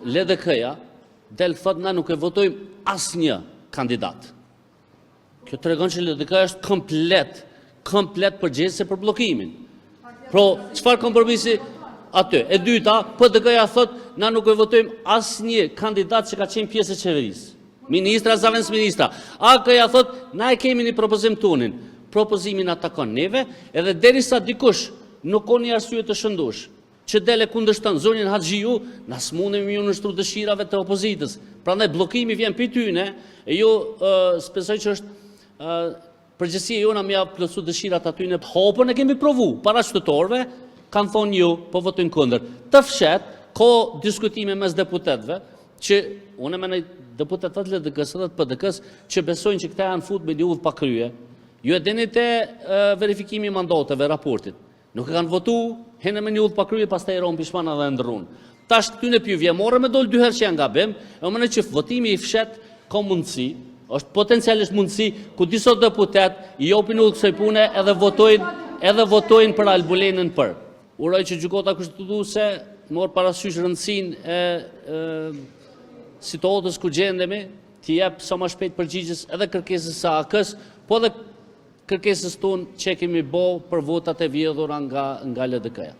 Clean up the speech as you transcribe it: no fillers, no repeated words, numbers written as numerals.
LDK-ja del thot na nuk e votojmë asnjë kandidat. Kjo tregon që LDK është komplet, komplet përgjegjëse për bllokimin. Pro, çfarë kompromisi aty? E dyta, PDK-ja thot na nuk e votojmë asnjë kandidat që ka qenë pjesë e qeverisë. Ministra, zëvendësministra. AAK-ja thot na e kemi një propozim tonin. Propozimi na takon neve, edhe derisa dikush nuk ka një arsye të shëndosh, që del e kundërshton zonjën Haxhiu, na s'mundemi me ju nënshtru dëshirave të opozitës. Prandaj bllokimi vjen prej tyne, e jo s'besoj që është përgjegjësia jona me ja plotësu dëshirat atyne. Hapun e kemi provu para qytetarëve, kanë thonë jo, po votojnë kundër. Të fshet, ka diskutime mes deputetëve, që unë e menoj deputetët të LDK-së dhe të PDK-së që besojnë që këta janë fut me një udhë pa krye. Ju e dini te verifikimi i mandateve, raportit. Nuk e kanë votu, hinë me një udhë pa krye, pastaj ranë pishman edhe e ndrrun. Tash këtyne p'ju vjen marre me dol dy herë që janë gabim, e unë menoj që votimi i fshet ka mundësi, është potencialisht mundësi, ku disa deputet i jopin udhë kësaj pune edhe votojnë, edhe votojnë për Albulenën për. Uroj që gjykata kushtetuese marrë parasysh rëndësinë e, e situatës ku gjendemi, t'i jep sa më shpejt përgjigjes edhe kërkesës së AAK-së, po edhe kërkesës tonë që e kemi bo për votat e vjedhura nga, nga LDK-ja.